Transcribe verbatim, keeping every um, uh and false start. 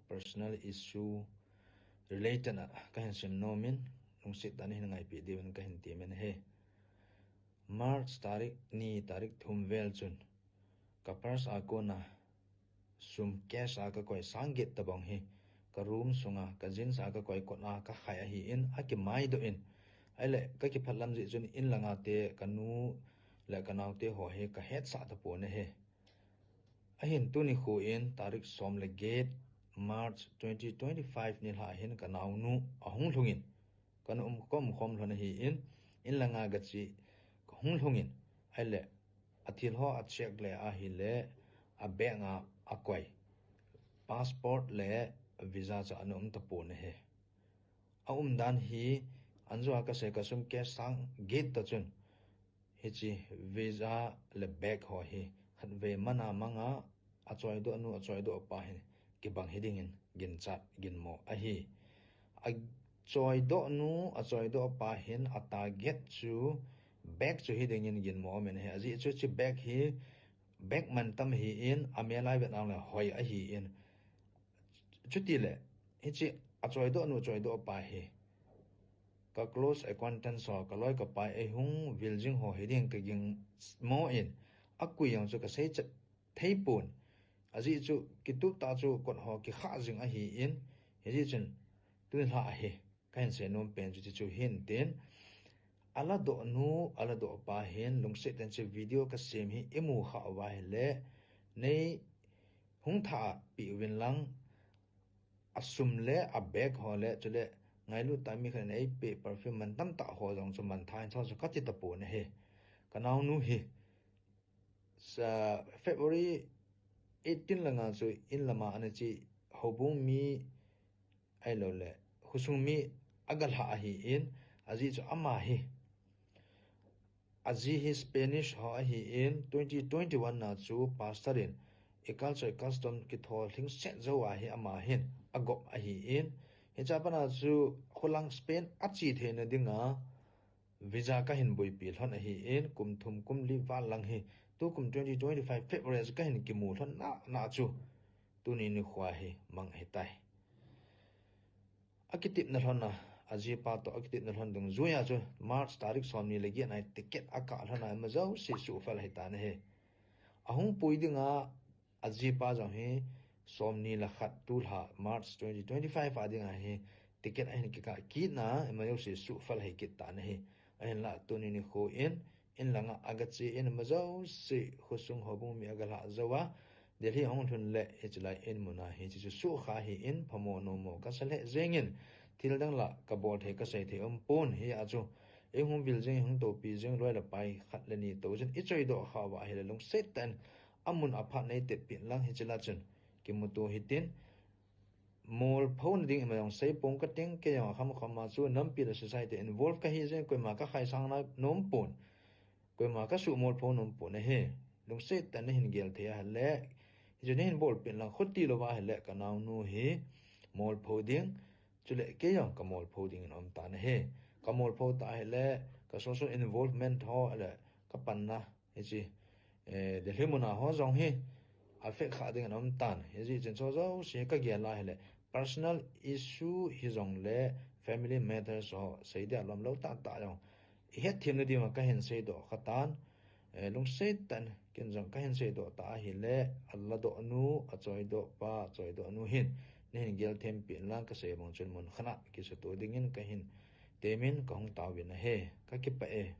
personal issue related a kahin sim nom in, lungset tah in nahin ngaipi diuvin kahin temin ahi. March tarik ni, tarik thum vel chun ka purse a kona sum cash a kakoi sang get tabang hi ka room sunga ka jeans a kakoi kot a kakhai ahin, akimaidoh in. Ahile kakiphat lam jeh chun in langa te, kanu le kanaote ho hi kahetsah tapon ahi. Ahin tuni nikho in tarik som le get March twenty twenty-five nilhah hin kanaonu ahung lhungin, kana um, kaum khom lhon ahin, in langa gache kahung lhungin, ahile athil ho acheck le ahile abag a akoi passport le visa chu ana um tapon ahi. Aumdan hi anjo a kasei kasum cash sang get tah chun hiche visa le bag ho hi khatvei mana manga achoidoh nu, achoidoh pa hin kibang hidingin ginchat, ginmo ahi. Achoidoh nu, achoidoh pa hin atarget chu bag chu hidingin ginmo aumin ahi. Ajeh chu hiche bag hi bag mantam ahin, amel a ivet nale hoi ahin. Chutile hiche achoidoh nu, achoidoh pa hi ka close acquaintance ho, kaloi kapai eihung vil jing ho hiding kagingmo in, akoi jong chu kaseichat theipon. Ajeh chu kitup tah chu kot ho kikhah jing ahin, hijeh chun tunilhah hi kahin seinom pen chu hiche chu hin tin, aladoh nu, aladoh pa hin lungset tah in hiche video kasem hi imu khah uva ahile neihung thahpeh uvin lang, asum le abag ho le chule ngailut tah mi khat in eipeh perfume mantam tah ho jong chu mangthah in, chu chu kati tapon ahi. Kanaonu hi February eighteen langa chu in lama ana che, houbung mi ahiloule khosung mi agalhah ahin, ajeh chu ama hi, aji hi Spanish ho ahin, twenty twenty-one na chu pastor in i culture custom kithol lhingset jou a hi ama hin agop ahin, hiche a pat a chu kholang Spain ache theina dinga visa kahin boipi lhon ahin, kum thum kum li val lang hi, tukum twenty twenty-five February chu kahin kimu lhon na, na chu tuni nikho hi mang ahitai. Akitepna lhon a, ajipa toh akitepna lhon dungjuia chu March tarik somni le get na hi ticket akah lhon a, ima jouse suhfel ahitan ahi. Ahung pui dinga ajipa jong hi somni le khat tulha March twenty twenty-five a dinga hi ticket ahin kikah kitna, ima jouse suhfel ahi kit tan ahi. Ahinla tuni nikho in, in langa agache in ima jouse khosung houbung mi agalhah jouva, Delhi ahung lhun le hiche lai in muna hiche chu suhkha ahin, phamo nommo kasa lheh jengin, thil dang la kabol thei kasei thei umpon, hia chu eihung vil jing, eihung toupi jing, loi le pai khat le ni tou jin ichoidoh khah uva ahile lungset tah in amun aphat neitep peh in lang, hiche la chun kimuto hitin, molphouna ding ima jong seipong kating, kei jong akhamkham a chu nampi le society involve kahi jeh in koima kakhai sang na nompon, koima kasuh molphou nompon ahi. Lungset tah in nahin gel thei ahile, hichu nahin bolpeh in lang, khuti louva ahile kanaonu hi molphou ding, chule kei jong kamolphou dingin aumtan ahi. Kamolphou tah ahile ka social involvement ho le kapanna hiche Delhi muna ho jong hi affect kha dingin aumtan. Hijeh chun chu jouse kagel a ahile personal issue hijongle family matters ho seidia lomlou tahtah jong ihetthemna diuva kahin seidoh khatan. Lungset tah in ken jong kahin seidoh tah ahile, aladoh nu, achoidoh pa, achoidoh nu hin nahin gel thempeh in lang, kasei bang chun mun khat a kisuto dingin kahin temin kahung taovin ahi. Kakipah e.